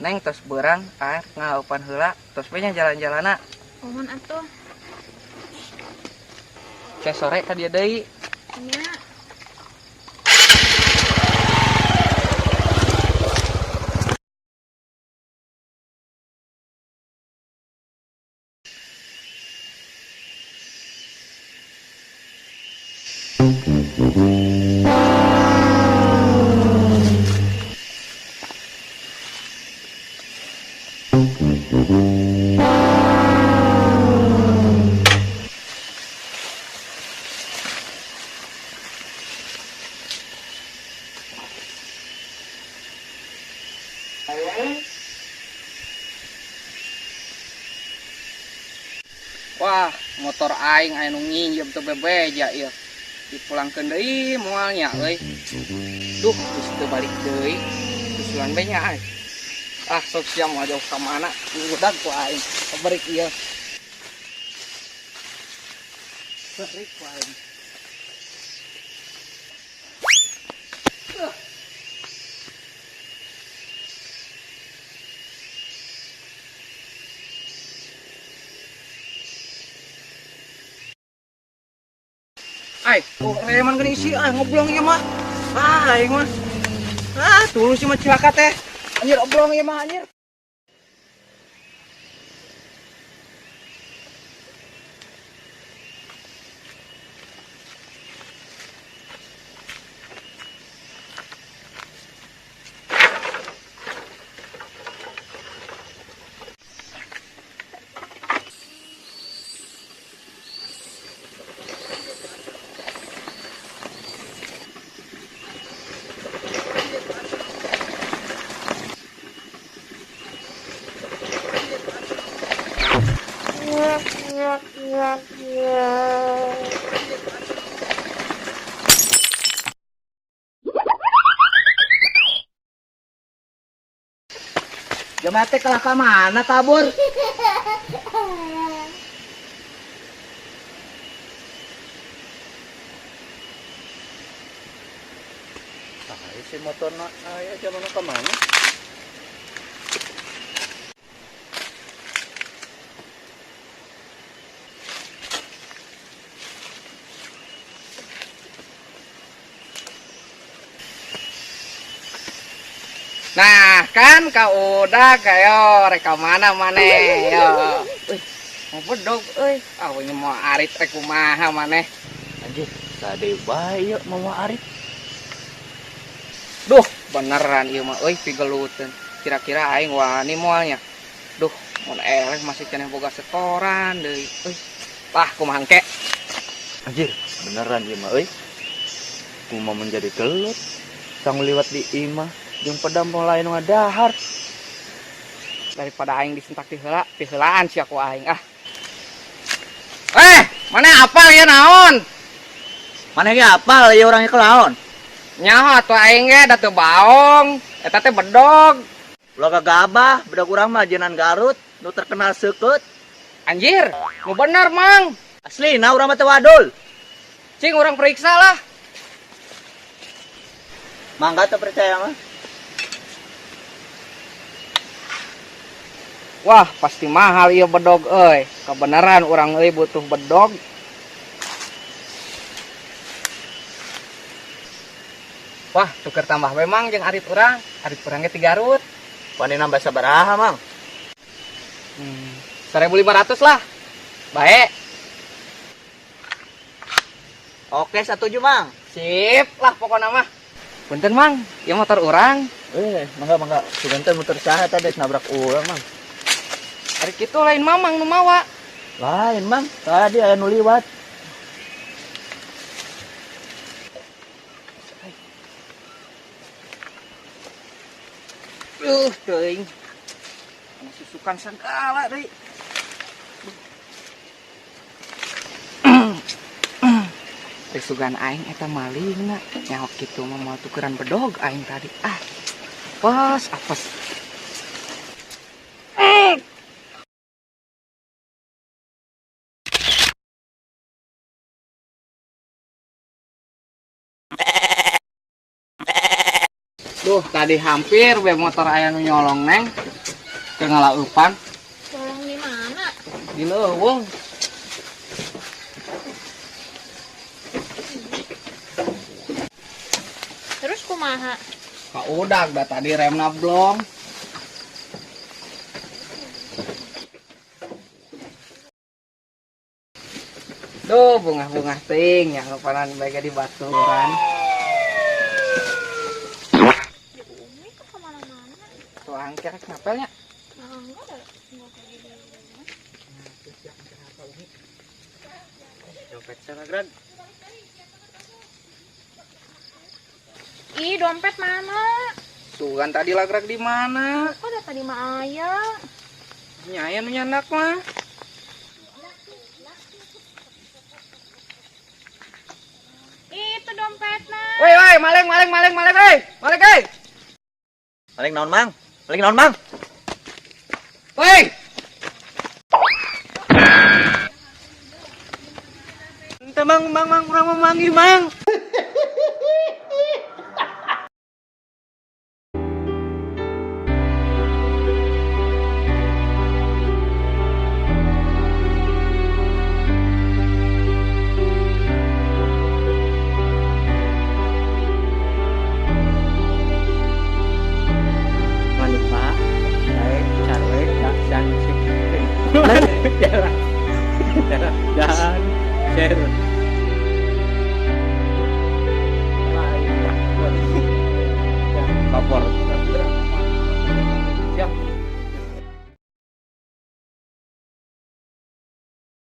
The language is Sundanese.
Neng tos beurang air ngahaupan heula, tos we nya jalan-jalanna. Mohon atuh. Ke sore ka dieu deui. Nya. Wah, motor aing aya nu nginjem teu bebeja ieu. Dipulangkeun deui moal nya euy. Duh, geus teu balik deui. Susulan we nya aing. Ah, sok sia moal jauh ka mana? Udag ku aing. Berik ieu. Berik ku aing. Ay, oh, reman geuning isi, ay, ngoblong ieu mah. Ah, aing mah. Ah, tulus ieu mah cilaka teh. Anjir, oblong ieu mah anjir. Jamaah teh kalah ka mana kabur? Ah, si motorna aya jaman ka mana? Nah, kan kau udah kayo rek ka mana maneh yo. Euy, mau bedog euy. Ah, ini mau arit rek kumaha maneh. Anjir, sade bae ieu mau arit. Duh, beneran ieu mah euy pigeluteun. Kira-kira aing wani moalnya. Duh, mun eleh masih keneh boga setoran deui euy. Lah, kumaha engke? Anjir, beneran ieu mah euy. Kumaha menjadi gelut. Sang liwat di imah jeung pedam lain ngadahar. Daripada aing disentak ti heula, piheulaan sia ku aing ah. Mana apal ya naon? Mana ge apal ieu urang kelaon? Nyaho atuh aing ge da teu baong, eta teh bedog. Ulah gagabah, bedog urang mah jinan Garut, nu terkenal seukeut. Anjir, nu bener mang. Asli, nah urang mah teu wadul. Cing urang periksa lah. Mangga teu percaya mah. Wah, pasti mahal ieu bedog euy. Kebenaran urang euy butuh bedog. Wah, tuker tambah we mang jeung arit urang. Arit urang ge ti Garut. Wani nambah sabaraha, Mang? 1.500 lah. Baik. Oke, setuju, Mang. Sip lah pokona mah. Punten, Mang. Ieu motor urang. Mangga mangga. Sugan teh motor saha tadi nabrak urang, Mang. Ari kitu lain Mamang nu mawa. Lain, Mang. Tadi aya nu liwat. Teuing. Ana susukan sagala deui. Risugan aing eta malingna. Nyaho kitu mah moal tukeran bedog aing tadi. Ah. Apes, apes. Duh, tadi hampir be motor aya nu nyolong, Neng. Keur ngalaupan. Bolong di mana? Di leuweung. Terus kumaha? Ka udag da tadi remna blong. Duh, bunga-bunga ting yang lupanan baik di baturan. Di bumi kok kemana-mana? Tuh angker ngapelnya. Nah, enggak ada. Enggak kayak gini. Dompet sana, Gran. Ih, dompet mana? Tuh kan tadi lagrak di mana? Kok ada tadi mah aya? Nya aya nu nyandak mah. Itu dompetna. Woi, woi, maleng, maleng, maleng, maleng, woi. Maleng, woi. Maling naon, Mang? Maling naon, Mang? Woi. Ente, Mang, Mang, Mang, urang mah manggih, Mang. Jangan lupa like, share, dan subscribe. Dan share.